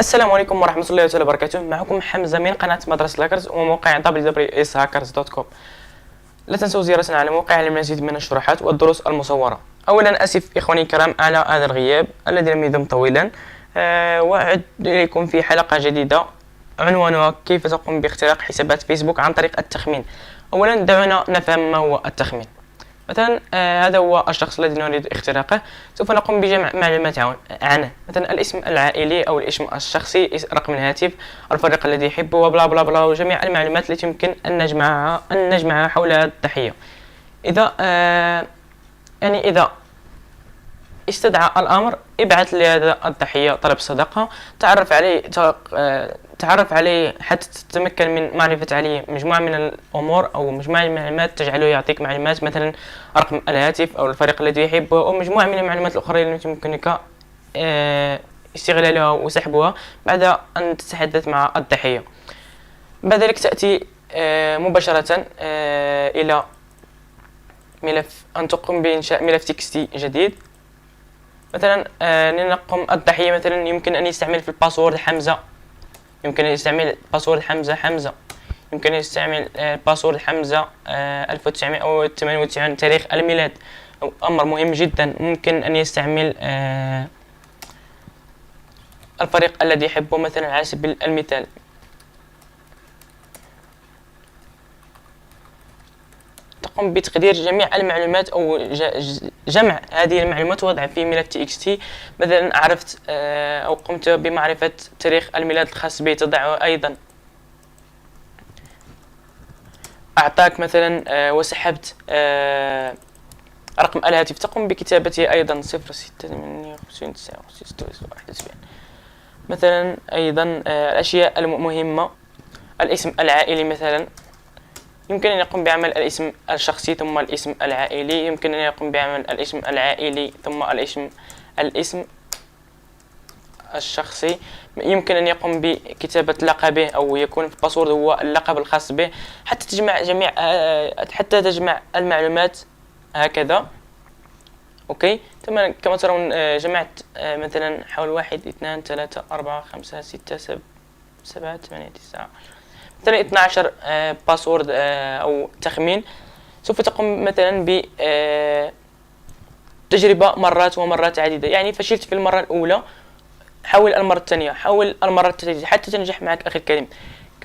السلام عليكم ورحمة الله تعالى وبركاته. معكم حمزة من قناة مدرسة لاكرز وموقع www.hackers.com. لا تنسوا زيارتنا على موقع للمزيد من الشروحات والدروس المصورة. أولا أسف إخواني الكرام على هذا الغياب الذي لم يدم طويلا. وأعد إليكم في حلقة جديدة عنوانها كيف تقوم باختراق حسابات فيسبوك عن طريق التخمين. أولا دعونا نفهم ما هو التخمين. مثلا هذا هو الشخص الذي نريد اختراقه. سوف نقوم بجمع معلومات عنه، مثلا الاسم العائلي او الاسم الشخصي، رقم الهاتف، الفريق الذي يحبه، وبلا بلا بلا، وجميع المعلومات التي يمكن ان نجمعها حول هذه التحية. اذا اذا استدعى الامر، ابعث لهذا التحية طلب صداقة، تعرف عليه حتى تتمكن من معرفة عليه مجموعة من الأمور أو مجموعة من المعلومات تجعله يعطيك معلومات، مثلا رقم الهاتف أو الفريق الذي يحبه أو مجموعة من المعلومات الأخرى التي يمكنك استغلالها وسحبها بعد أن تتحدث مع الضحية. بعد ذلك تأتي مباشرة إلى ملف، أن تقوم بإنشاء ملف تكستي جديد. مثلا لنقوم الضحية مثلا يمكن أن يستعمل في الباسورد حمزة، يمكن أن يستعمل باسورد حمزة، يمكن أن يستعمل باسورد حمزة 1998 تاريخ الميلاد، أمر مهم جدا. ممكن أن يستعمل الفريق الذي يحبه، مثلا على سبيل المثال تقوم بتقدير جميع المعلومات أو جمع هذه المعلومات ووضعها في ملف TXT. مثلا عرفت أو قمت بمعرفة تاريخ الميلاد الخاص به، تضعه أيضا. أعطاك مثلا وسحبت رقم الهاتف، تقوم بكتابته أيضا 06585961. مثلا أيضا الأشياء المهمة، الاسم العائلي مثلا يمكن أن يقوم بعمل الاسم الشخصي ثم الاسم العائلي، يمكن أن يقوم بعمل الاسم العائلي ثم الاسم الشخصي، يمكن أن يقوم بكتابة لقبه أو يكون في الباسورد هو اللقب الخاص به، حتى تجمع المعلومات هكذا. أوكي، كما ترون جمعت مثلا حول 1 2 3 4 5 6 7 8 9 مثلا 12 باسورد أو تخمين. سوف تقوم مثلا بتجربة مرات ومرات عديدة، يعني فشلت في المرة الأولى، حاول المرة الثانية، حاول المرة الثالثة حتى تنجح معك أخي الكريم.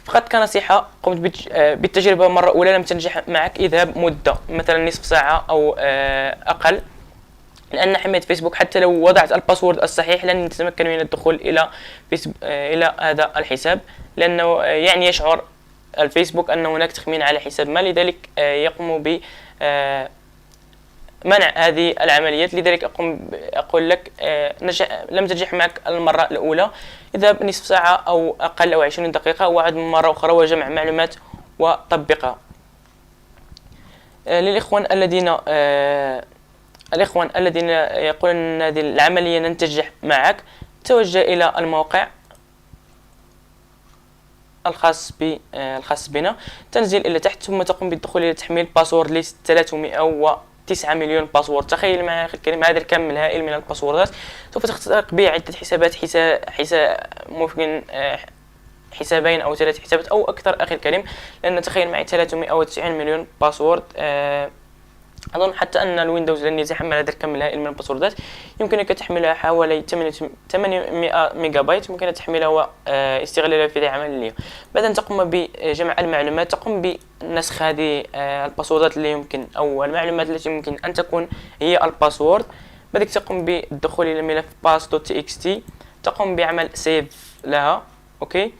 فقط كنصيحة، قمت بالتجربة مرة أولى لم تنجح معك، اذهب مدة مثلا نصف ساعة أو أقل، لأن حماية فيسبوك حتى لو وضعت الباسورد الصحيح لن تتمكن من الدخول إلى هذا الحساب، لأنه يعني يشعر الفيسبوك أن هناك تخمين على حساب ما، لذلك يقوم ب منع هذه العمليات. لذلك أقول لك لم تنجح معك المرة الأولى، اذهب نصف ساعة أو أقل أو 20 دقيقة وعد مرة أخرى وجمع معلومات وطبقها. للإخوان الذين يقولون أن هذه العملية لن تنجح معك، توجه إلى الموقع الخاص بنا، تنزل إلى تحت ثم تقوم بالدخول إلى تحميل باسورد ليست 309 مليون باسورد. تخيل معي أخي الكريم هذا الكم الهائل من الباسوردات، سوف تخترق به عدة حسابات، ممكن حسابين أو 3 حسابات أو أكثر أخي الكريم، لأن تخيل معي 390 مليون باسورد. أظن حتى أن الويندوز لن يتحمل هذا الكم الهائل من الباسوردات. يمكنك تحملها حوالي 800 ميجا بايت، ممكن تحملها واستغلالها في العملية. بعد أن تقوم بجمع المعلومات، تقوم بنسخ هذه الباسوردات اللي يمكن أو المعلومات التي يمكن أن تكون هي الباسورد. بعد تقوم بالدخول إلى ملف pass.txt، تقوم بعمل سيف لها. أوكي،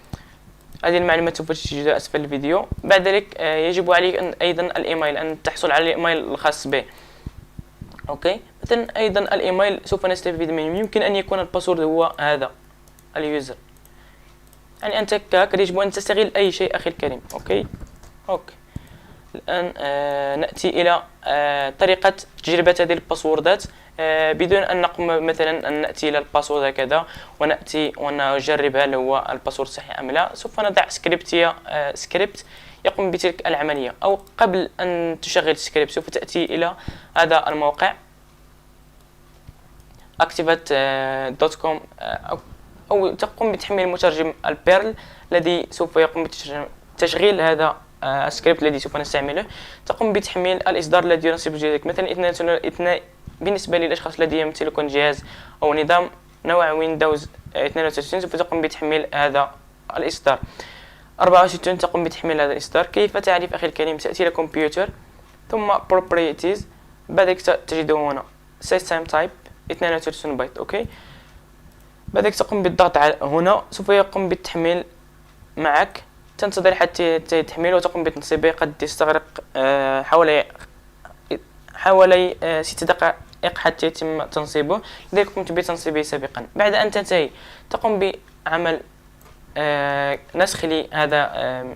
هذه المعلومات سوف تجد أسفل الفيديو. بعد ذلك يجب عليك أيضا الإيميل، أن تحصل على الإيميل الخاص به. أوكي، مثلا أيضا الإيميل سوف نستفيد منه، يمكن أن يكون الباسورد هو هذا اليوزر، يعني أنت كهكر يجب أن تستغل أي شيء أخي الكريم. أوكي، الآن نأتي إلى طريقة تجربة هذه الباسوردات بدون أن نقوم مثلا أن نأتي إلى الباسورد هكذا ونأتي ونجرب هل هو الباسورد صحيح أم لا. سوف نضع سكريبت يقوم بتلك العملية، أو قبل أن تشغل سكريبت سوف تأتي إلى هذا الموقع activate.com أو تقوم بتحميل مترجم البيرل الذي سوف يقوم بتشغيل هذا السكريبت الذي سوف نستعمله. تقوم بتحميل الإصدار الذي يناسب جهازك، مثلا بالنسبة للأشخاص الذين يمتلكون جهاز أو نظام نوع ويندوز 32 سوف تقوم بتحميل هذا الإصدار. 64 تقوم بتحميل هذا الإصدار. كيف تعرف أخي الكريم؟ تأتي إلى كمبيوتر ثم properties، بعدك تجده هنا system type 32 بايت. أوكي، بعدك تقوم بالضغط على هنا، سوف يقوم بالتحميل معك. تنتظر حتى تحميل وتقوم بتنصيبه، قد يستغرق حوالي 6 دقائق حتى يتم تنصيبه، لذلك قمت بتنصيبه سابقا. بعد أن تنتهي تقوم بعمل نسخ لهذا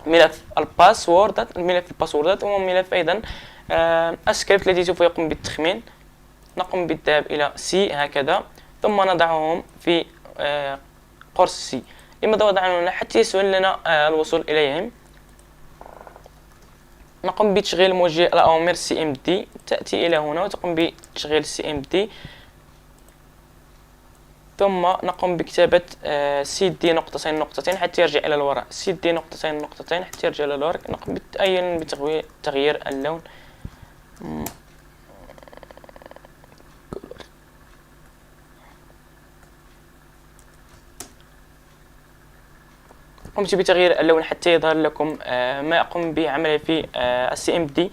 ملف الباسوردات وملف أيضا السكريبت الذي سوف يقوم بالتخمين. نقوم بالذهاب إلى سي هكذا، ثم نضعهم في قرص سي. لماذا وضعنا هنا؟ حتى يسهل لنا الوصول إليهم. نقوم بتشغيل موجه الأوامر CMD. تأتي إلى هنا وتقوم بتشغيل CMD، ثم نقوم بكتابة CD نقطتين حتى يرجع إلى الوراء، CD نقطتين حتى يرجع إلى الوراء. نقوم بتغيير اللون. قمت بتغيير اللون حتى يظهر لكم ما أقوم بعمله في CMD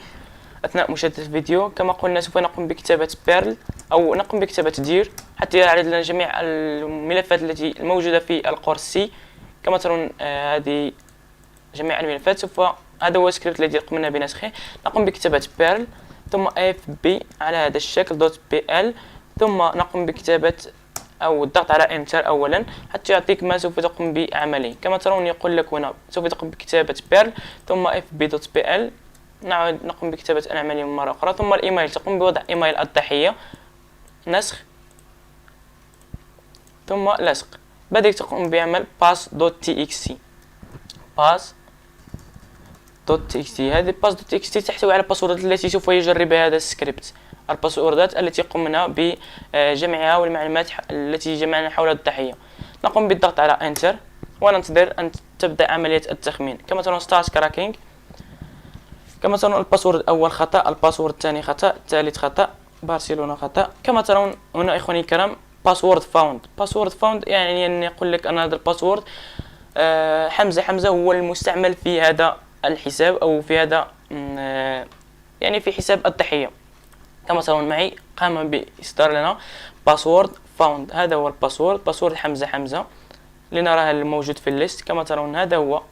أثناء مشاهدة الفيديو. كما قلنا سوف نقوم بكتابة بيرل أو نقوم بكتابة دير حتى يعرض لنا جميع الملفات التي الموجودة في القرص سي. كما ترون هذه جميع الملفات. هذا هو السكريبت الذي قمنا بنسخه. نقوم بكتابة بيرل ثم fb على هذا الشكل .pl، ثم نقوم بكتابة أو الضغط على انتر أولا حتى يعطيك ما سوف تقوم بعمله. كما ترون يقول لك هنا سوف تقوم بكتابة بيرل ثم fb.pl. نقوم بكتابة العملية مرة أخرى، ثم الإيميل تقوم بوضع إيميل الضحية، نسخ ثم لصق. بعدك تقوم بعمل pass.txt. هذه pass.txt تحتوي على الباسوردات التي سوف يجربها هذا السكريبت، الباسوردات التي قمنا بجمعها والمعلومات التي جمعنا حول الضحية. نقوم بالضغط على انتر وننتظر أن تبدأ عملية التخمين. كما ترون start cracking. كما ترون الباسورد الأول خطأ، الباسورد الثاني خطأ، الثالث خطأ، برشلونة خطأ. كما ترون هنا إخواني الكرام باسورد فاوند يعني أن يقول لك أن هذا الباسورد حمزة هو المستعمل في هذا الحساب أو في هذا يعني في حساب الضحية. كما ترون معي قام بإصدار لنا باسورد فاوند. هذا هو باسورد حمزة لنراه الموجود في الليست. كما ترون هذا هو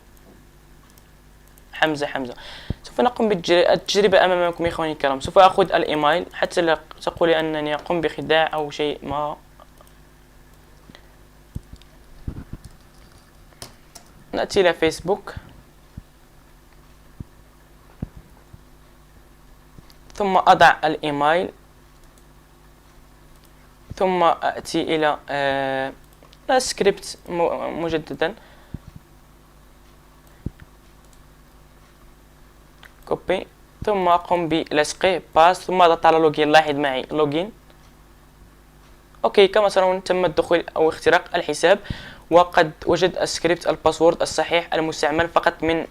حمزة. سوف نقوم بالتجربة أمامكم إخواني الكرام. سوف أخذ الإيميل حتى لا تقولي أنني أقوم بخداع أو شيء ما. نأتي إلى فيسبوك ثم أضع الإيميل، ثم أتي إلى السكريبت مجددا، كوبي، ثم أقوم بلصقه باس، ثم أضغط على لوجين. لاحظ معي لوجين. أوكي، كما ترون تم الدخول أو اختراق الحساب، وقد وجد السكريبت الباسورد الصحيح المستعمل فقط من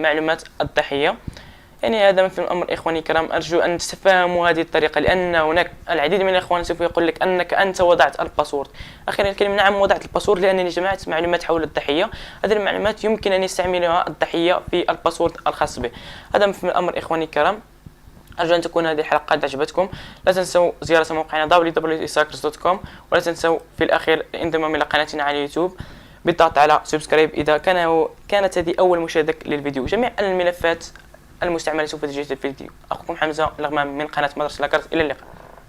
معلومات الضحية. يعني هذا مثل الأمر إخواني الكرام. أرجو أن تفهموا هذه الطريقة، لأن هناك العديد من الإخوان سوف يقول لك أنك أنت وضعت الباسورد. أخيرا الكلمة نعم، وضعت الباسورد لأنني جمعت معلومات حول الضحية. هذه المعلومات يمكن أن يستعملها الضحية في الباسورد الخاص به. هذا مثل الأمر إخواني الكرام. أرجو أن تكون هذه الحلقة قد عجبتكم. لا تنسوا زيارة موقعنا www.isakers.com، ولا تنسوا في الأخير الانضمام إلى قناتنا على اليوتيوب بالضغط على سبسكرايب إذا كانت هذه أول مشاهدة للفيديو. جميع الملفات المستعملة سوف تجد في الفيديو. أخوكم حمزة الغمام من قناة مدرسة لاكرز. إلى اللقاء.